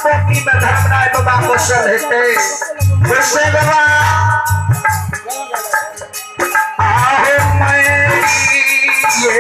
पोती में धर्मराज बाबा बसल हेतै गोसाई बाबा आहे मैं ये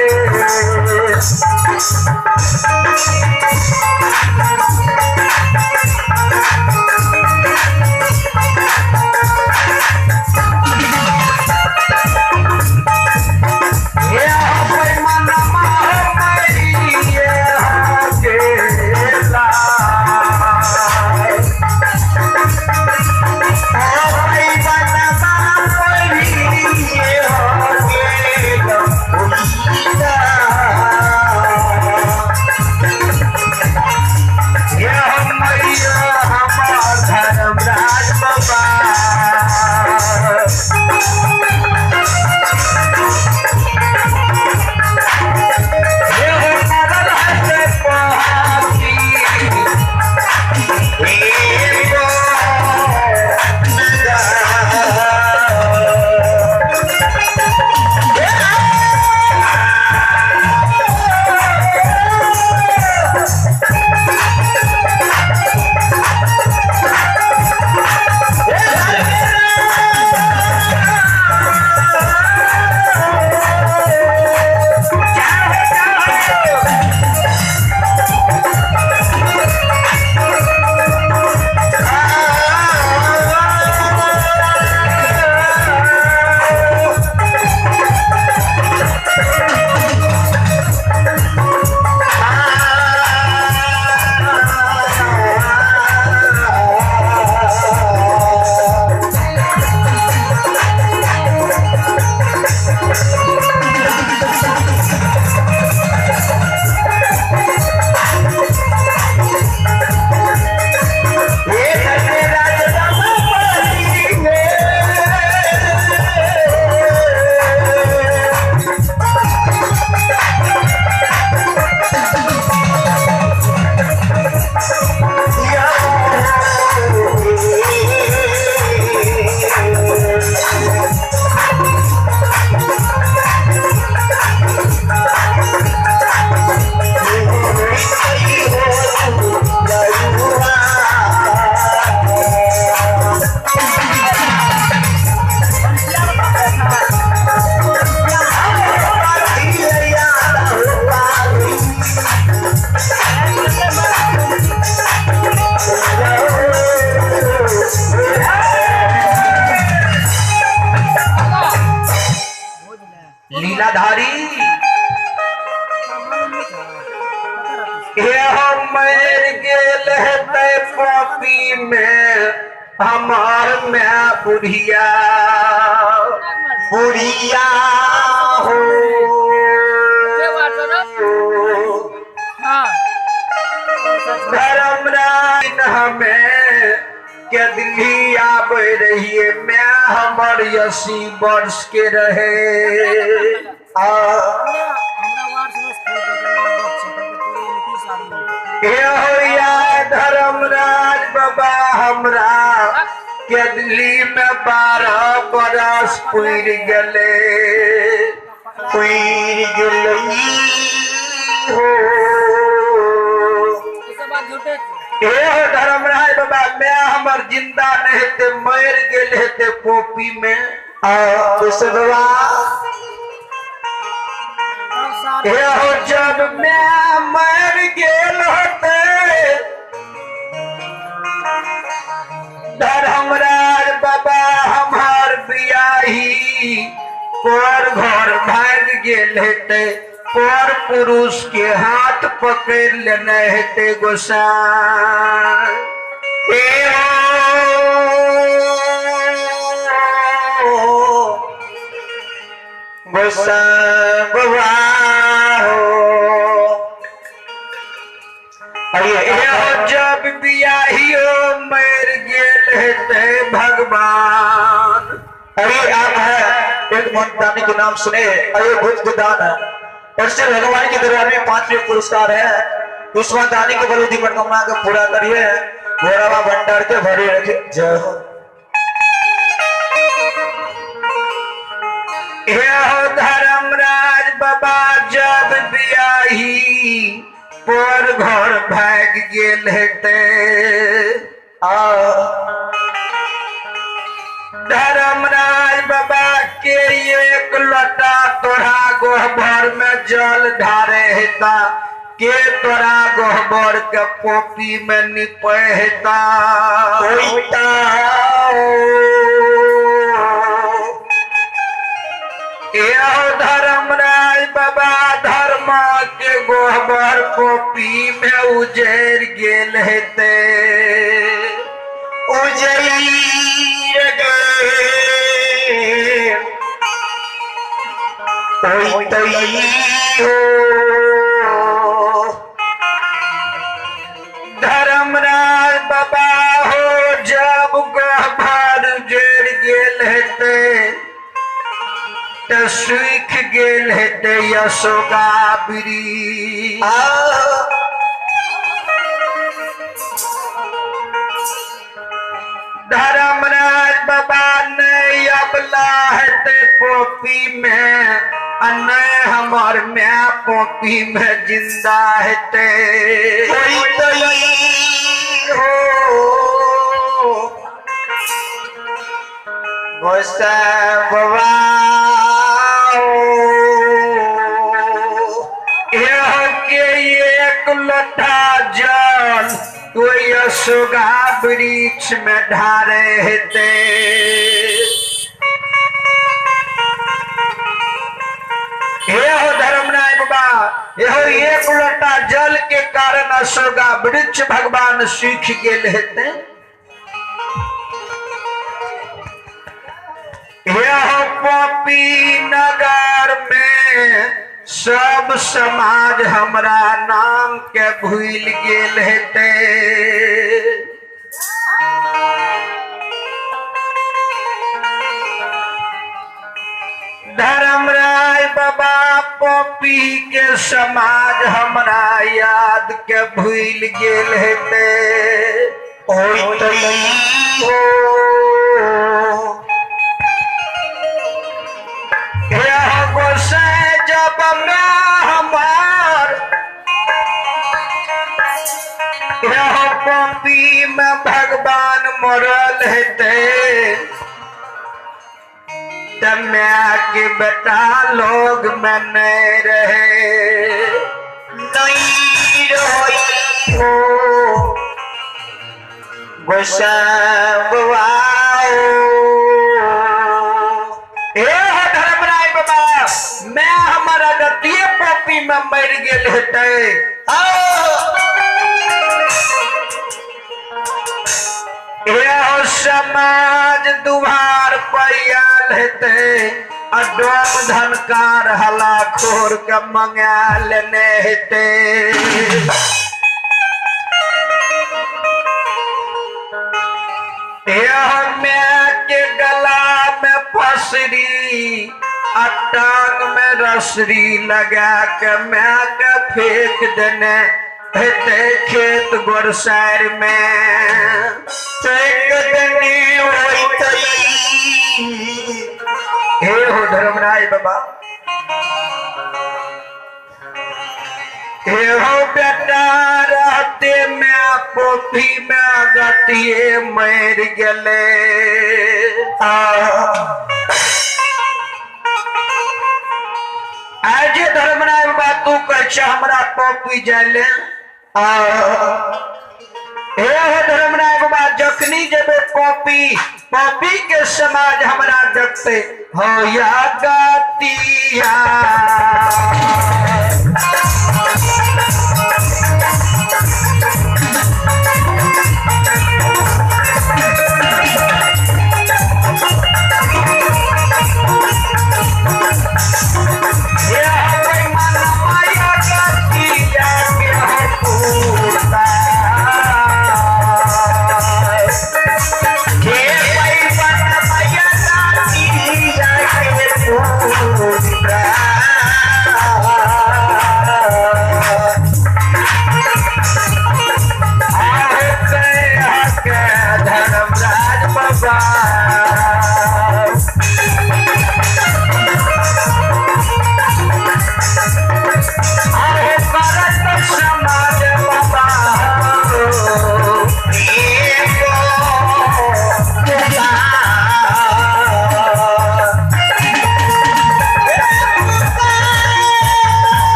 लीलाधारी मर गेल हेतै पापी में हमार my बुढ़िया बुढ़िया हो धर्मराज हमें के दिल्ली आबे रहिए मैं हमर 80 वर्ष के रहे धर्मराज बाबा हमरा के दिल्ली में 12 बरस पुर गले पुर गले हो। धर्मराज बाबा मैं हमर जिंदा नहीं हेते मर गेल हेते कॉपी में जब मैं मर गेल होते धर्मराज बाबा हमार बियाही पर घर भाग गेल हेते पर पुरुष के हाथ पकड़ लेने हेते गोसाई गोसाई बाबा हो। जब बियाहियो मर गेल हेते भगवान। अरे आप है एक मोहन के नाम सुने, अरे भुज दान है और श्री भगवान के दरबार में 5वें पुरस्कार है। उस्मान दानी के बलूदी मनोकामना को पूरा करिए, गोरावा भंडार के भरे रखे। जय हो। हे धर्मराज बाबा जब बियाही पर घर भागि गेल हेतै। आ धर्मराज बाबा के एक लोटा तोरा गोहबर में जल ढारे हेता, के तोरा गोहबर के पोपी में निपे हेता। होइता एहो धर्मराज बाबा धर्म के गोहबर पोपी में उजड़ गेल हेतै। उजड़ गेल होइतै हो। धर्मराज बाबा हो जब गहबर उजड़ गेल हेतै त सूख गेल हेतै अशोका वृक्ष। आ धर्मराज बाबा नहीं अबला हेतै पोपी में, आ नहीं हमर my पोपी में जिंदा हेतै। होइतै हो गोसाई एहो के एक लोटा जल ओहि अशोका वृक्ष में ढारे हेतै। एहो धर्मराज बाबा एहो एक लोटा जल के कारण अशोका वृक्ष भगवान सूख गेल हेतै। एहो पोपी नगर में सब समाज हमरा नाम के भूल गेल हेतै। धर्मराज बाबा पोपी के समाज हमरा याद के भूल गेल हेतै। होइतै हो। एहो गोसाई जब मैं हमार एहो पोपी में भगवान मरल हेतै त my के बेटा लोग में नहीं रहे। नहीं रही हो गोसाई। एहो धर्मराज बाबा मैं हमारा गतिये पोपी में मर गेल हेतै। एहो समाज दुआर पैल हेतै आ डोम धनकार हला खोर के मंगा लेने हेतै। एहो my के गला में फसरी आ टांग में रसरी लगा के my के फेंक देने हेतै खेत गोरसार में। फेंक देने होइतै। हे हो धर्मराज बाबा हे हो बेटा रहते मैं पोथी में गतिये मर गेले। आज धर्मराज बाबा तू कहै छ हमरा पोपी जाय। हे हो धर्मराज बाबा जखनी जेबे पोपी पोपी के समाज हमरा देखते हो या गतिया। के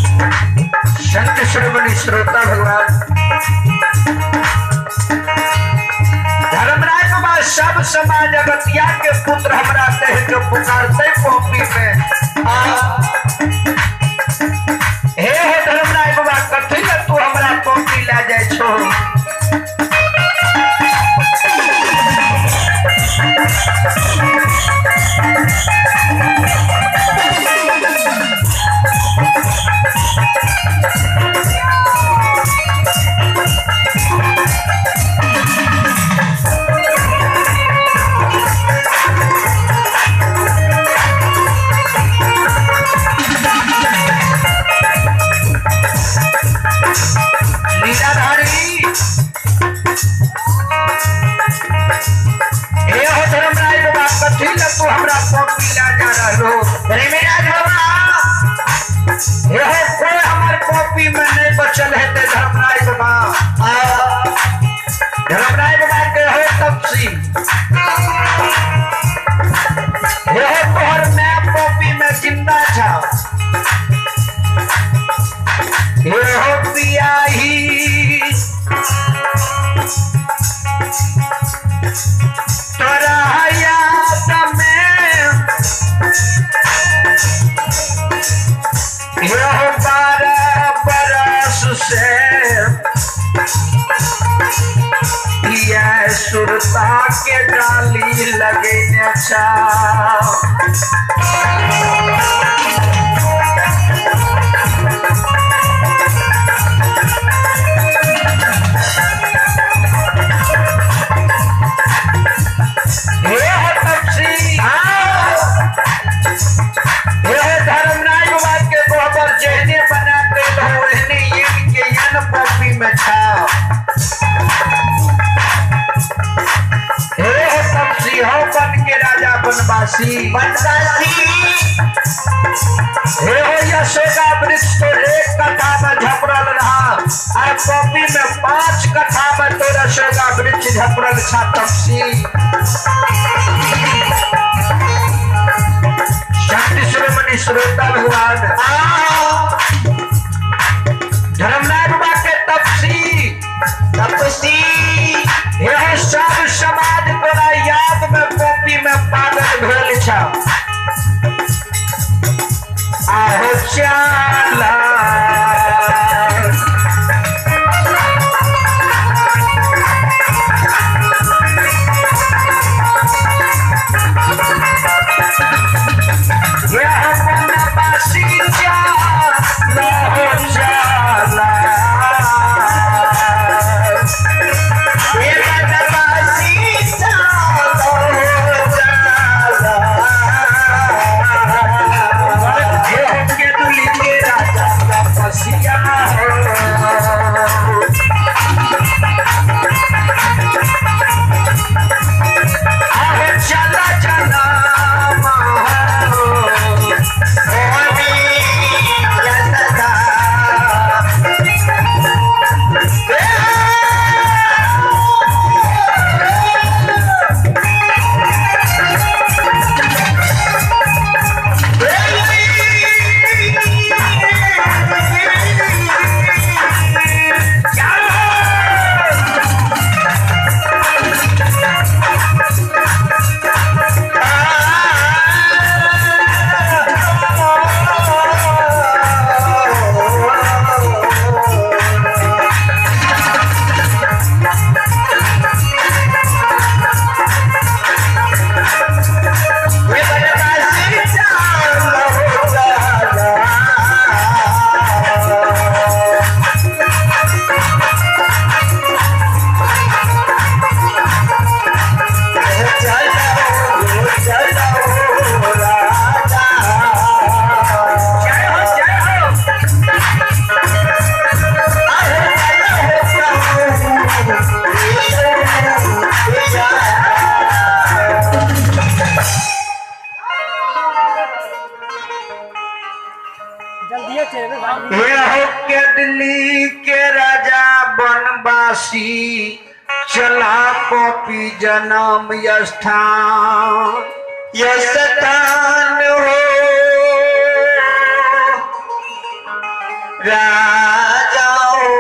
संत श्रोमणी श्रोता भगवान धर्मराज बाबा सब समाज अगतिया के पुत्र हमरा कह के पुकारते पॉपी में। हे हे धर्मराज बाबा कथी ले तू हमरा पॉपी ला जाय छो? धर्मराज बाबा के हो तपसी हे तोहर मैं पॉपी में जिंदा छा। हे हो पियाही तोरा याद में हे हो 12 बरस से सुरता के डाली लगने छा। हे हो तपसी हे धर्मराज बाबा के कोहबर जेहने बना के ओहने यन के यन पॉपी में छा। हो बन के राजा बनवासी बनवासी हे हो यशोदा वृक्ष तो एक कथा में झपरल रहा आ कॉपी में 5 कथा में तो यशोदा वृक्ष झपरल छा तपसी। शक्ति श्रोमणी श्रोता भगवान धर्मराज बाबा के तपसी तपसी यह सब समाज तोरा याद में कॉपी में पागल भेल छा। आहो चाला यह बनवासी चाला हो चाला के दुली के एहो के दिल्ली के राजा बनवासी चला कॉपी जन्म स्थान स्थान हो राजा हो।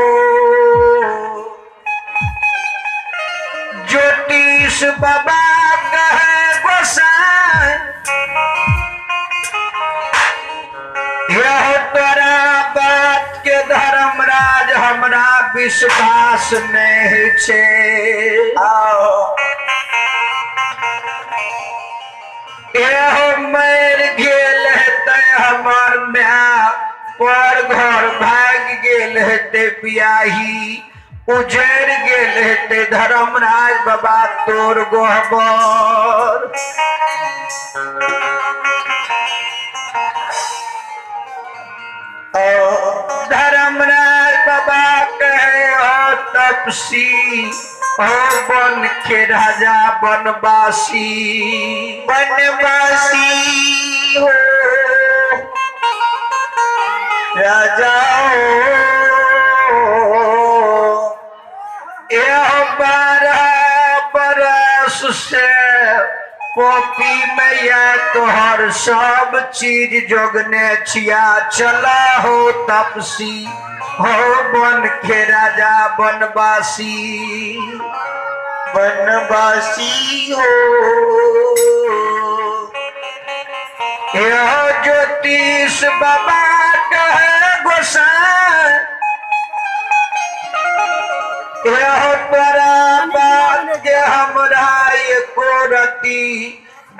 ज्योतिष बाबा कहे गोसाई यह तोरा बात के धर्मराज हमरा विश्वास नहीं छे। आओ एहो मर गेल हेतै हमर माय पर घर भागि गेल हेतै बियाही उजड़ गेल हेतै धर्मराज बाबा तोर गोहबर। धर्मराज बाबा कहे हो तपसी हो बन के राजा बनवासी बनवासी हो राजा हो। एहो 12 बरस से कॉपी में या तोहर सब चीज जोगने छिया चला हो तपसी हो बन के राजा बनवासी बनवासी हो। एहो ज्योतिष बाबा कहे गोसाई एहो तोरा बात के हमरा एको रति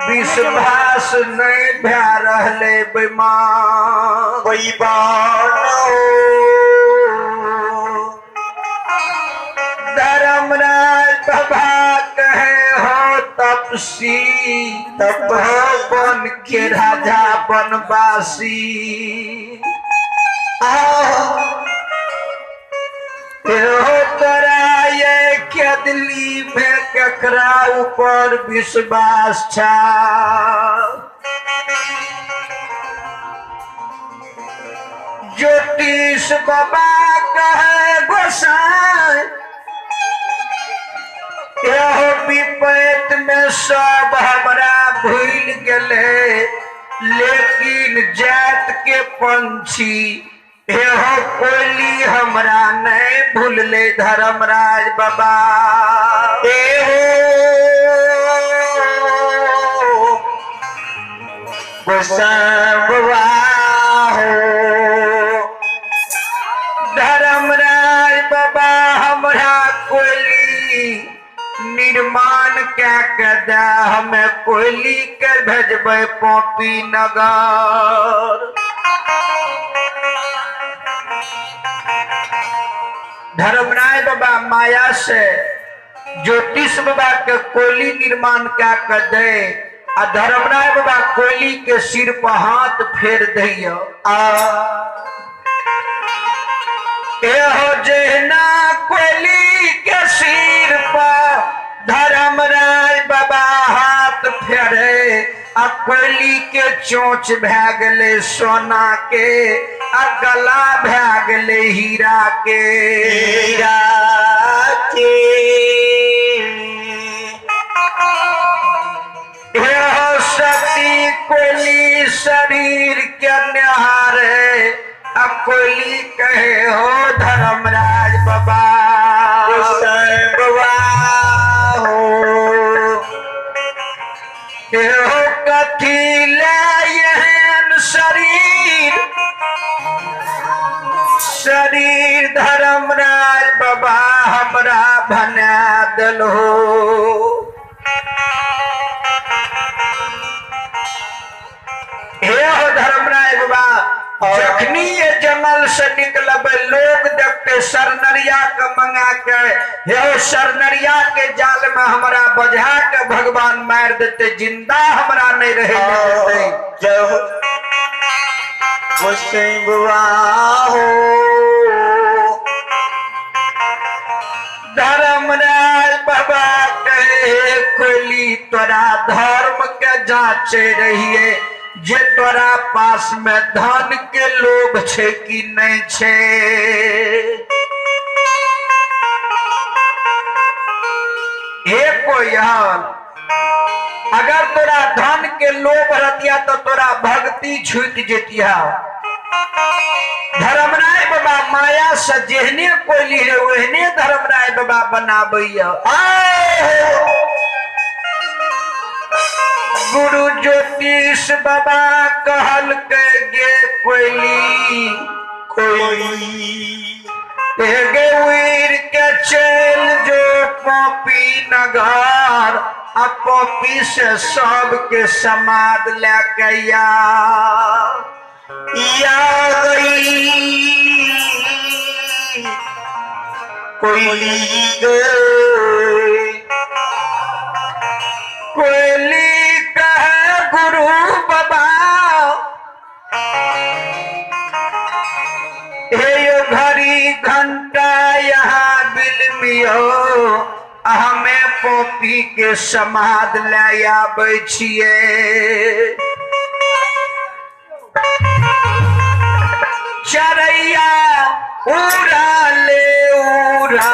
विश्वास नहीं भए रहले बेईमान बेईमान हो। धर्मराज बाबा कहे हो तपसी तप हो बन के राजा बनवासी। एहो तोरा ये के दिल्ली में केकरा ऊपर विश्वास छा। ज्योतिष बाबा कहे गोसाई एहो विपैत में सब हमरा भूल गेले लेकिन जात के पंछी एहो कोयली हमरा नहीं भूलले धर्मराज बाबा। एहो गोसाई हो धर्मराज बाबा हमरा कोयली निर्माण कै के दे हमें कोयली के भेजबै पॉपी नगर। धर्मराज बाबा माया से ज्योतिष बाबा के कोयली निर्माण कै के दे आ धर्मराज बाबा कोयली के सिर पर हाथ फेर दैया। एहो जहिना कोयली के सिर पर धर्मराज बाबा हाथ फेरे आ कोयली के चोंच भए गेलै सोना के आ गला भए गेलै हीरा के। हीरा के एहो सती कोयली शरीर के निहारे आ कोयली कहे हो धर्मराज बाबा गोसाई हो। एहो कथी ले एहन शरीर शरीर धर्मराज बाबा हमरा बना देलहो। हे हो धर्मराज बाबा जखनी ये जंगल से निकलबे लोग देखते सरनरिया के मंगा के हे सरनरिया के जाल में हमरा बझा के भगवान मार देते जिंदा हमरा नहीं रहे देते। जय हो गोसाई हो। धर्मराज बाबा कहे कोयली तोरा धर्म के जांचे रहिए जे तोरा पास में धन के लोभ छे कि नहीं छे। एक कोयल अगर तोरा धन के लोभ रहतिया तो तोरा भक्ति छूट जेतिया। धर्मराय बाबा माया से जेहने कोयली रे ओहने धर्मराय बाबा बनाबैया। गुरु ज्योतिष बाबा कहल के गे कोयली कोयली गे उड़ के चल जो पॉपी नगर आ पॉपी से सबके समाद लेके या गई कोयली गई। कोयली कहे गुरु बाबा हे यो घड़ी घंटा यहाँ बिलमियो हमें पॉपी के समाद ले आबै छियै। चरैया उड़ा ले उड़ा